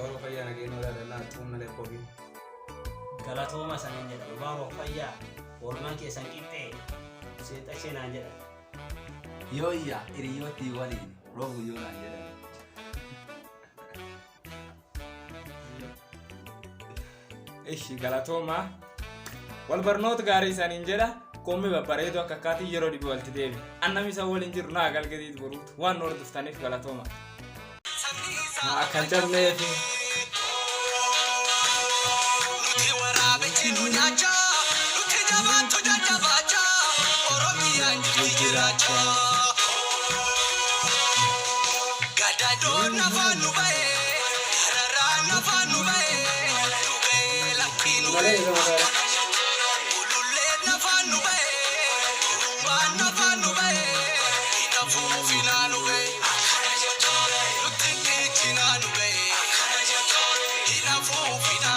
Baaroo fayyaa nageen oolaa dallaa xuun malee kobii. Galatooma sanin jedha. Baaroo fayyaa oolmaan keessan qixxee seexashee naan jedha. Yooyyaa hiriyoottii waliin roobu yoo naan jedhan. Ishi galatoomaa. Wal barnoota gaarii isaaniin jedha. Qoommi babbareedu akka akkaatiin yeroo dhibi walitti deebi. Annam isa waliin jiru naa galgadiit boruutu waan nu hordoftaniif galatooma. Akkan cabneefi. Nuti waraabichi nu nyaachaa, nuti jabaattu jajjabaachaa, Oromiyaan jirti jiraachaa. Gadadoon afaan nu ba'e, dararaan afaan nu ba'e, nu ga'ee lakkii nu ga'e. Ululleen afaan nu ba'e, urumbaan afaan nu ba'e, hin afuufinaa nu ga'e. Nutti iccinaa nu ga'e, hin afuufinaa.